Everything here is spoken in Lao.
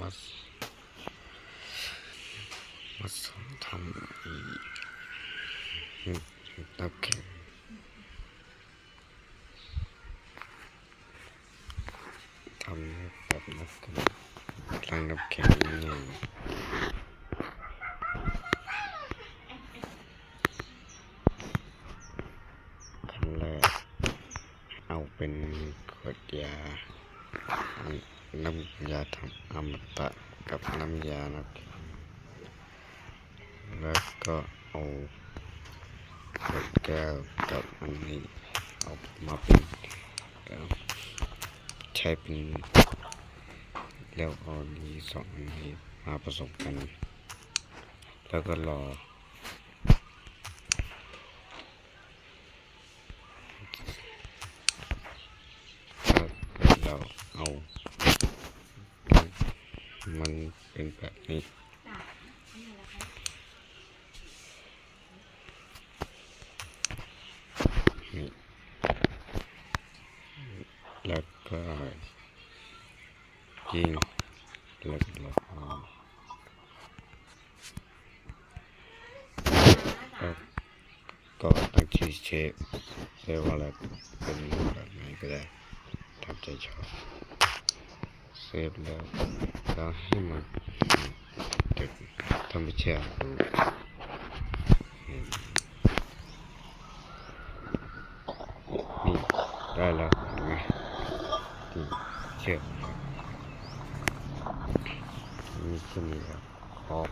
ມາ ມາສອນທຳອີກ ນັບແຂ່ງ ທຳແບບນັບແຂ່ງ ຫຼັງນັບແຂ່ງງ່າຍ. ຂັ້ນແລກ ເອົາເປັນຂວດຢາ ນ້ຳຢາທຳອະມະຕະກັບນ້ຳຢານະ ແລ້ວກໍເອົາຂວດແກ້ວກັບອັນນີ້ອອກມາເປັນ ໃຊ້ເປັນ ແລ້ວເອົານີ້ສອງອັນນີ້ມາປະສົມກັນ ແລ້ວກໍລໍ ແລ້ວເອົາ ມັນເປັນແບບນີ້ ນີ້ ແລ້ວກໍຍິງ ແລ້ວກໍ ກໍຕັ້ງຊື່ເຊຟ ເຊຟໄວ້ແລ້ວ ເປັນຮູບແບບໃດກໍໄດ້ ຕາມໃຈຊອບ. ເຊຟແລ້ວ ກໍໃຫ້ມັນເປັນທຳມະຊາດ ນີ້ ໄດ້ແລ້ວ ເຫັນໄໝ? ນີ້ ເຊຟ ມີແຄ່ນີ້ແລ້ວ ຂອບ